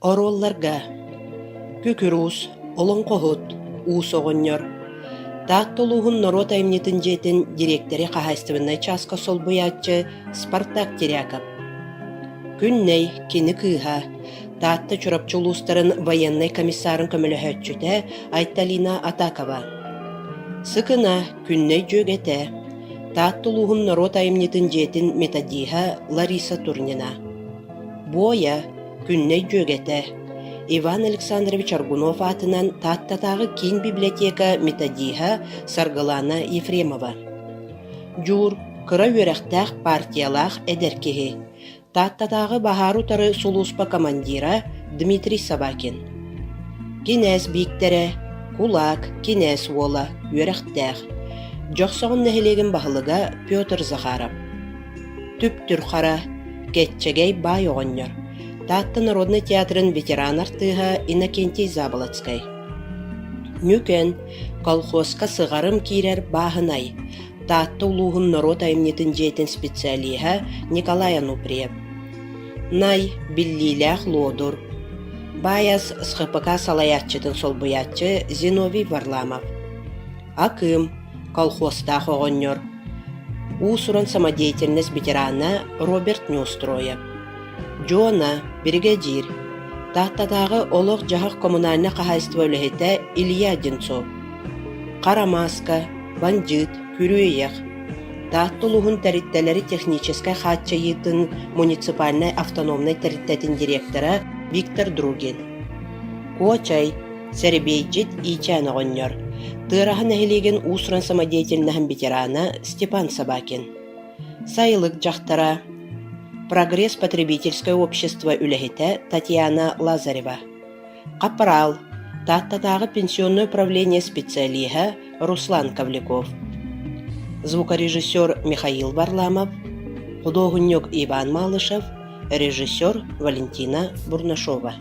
Оруолларга Күкүр Уус, Олоҥхоһут, Уус оҕонньор, Таатта улууһун норуот айымньытын дьиэтин дириэктэри хаһаайыстыбаннай чааска солбуйааччы Спартак Теряков, Күннэй, кини кыыһа, Таатта Чурапчы улуустарын военнай комиссарын көмөлөһөөччүтэ Айталина Атакова, Сыкына, Күннэй дьүөгэтэ, Таатта улууһун норуот айымньытын дьиэтин методиһа Лариса Турнина, Буойа, Күннэй дьүөгэтэ, Иван Александрович Аргунов аатынан Тааттатааҕы киин библиотека методиһа Саргылана Ефремова. Дьуур, кыра үөрэхтээх партиялаах эдэр киһи, Тааттатааҕы баһаары утары сулууспа командира Дмитрий Собакин. Кинээс Бииктэрэ, кулаак, кинээс уола, үөрэхтээх. Дьохсоҕон нэһилиэгин баһылыга Петр Захаров. Түптүр Хара, Кэччэгэй баай оҕонньор, Таатта народнай театрын ветеран артыыһа Иннокентий Заболоцкай. Ньүкэн, колхозка сыҕарым киирэр бааһынай, Таатта улууһун норуот айымньытын дьиэтин специалиһа Николай Ануприев. Най, биллиилээх луодур, Баайас СХПК салайааччытын солбуйааччы Зиновий Варламов. Акыым, колхозтаах оҕонньор, уус-уран самодеятельность ветерана Роберт Неустроев, Дьуона, биригэдьиир, Тааттатааҕы олох-дьаһах коммунальнай хаһаайыстыба үлэһитэ Илья Одинцов, Хара мааска, бандьыыт, күрүөйэх, Таатта улууһун тэрилтэлэри техническэй хааччыйыытын муниципальнай автономнай тэрилтэтин директора Виктор Другин, Куочай, Сэрэбиэйдьит Иичээн оҕонньор, Тыараһа нэһилиэгин уус-уран самодеятельноһын ветерана Степан Собакин, Сайылык дьахтара, Прогресс потребительское общество үлэһитэ Татьяна Лазарева, Хаппараал, Тааттатааҕы пенсионнай управление специалиһа Руслан Ковлеков, звукорежиссер Михаил Варламов, худуоһунньук Иван Малышев, режиссер Валентина Бурнашова.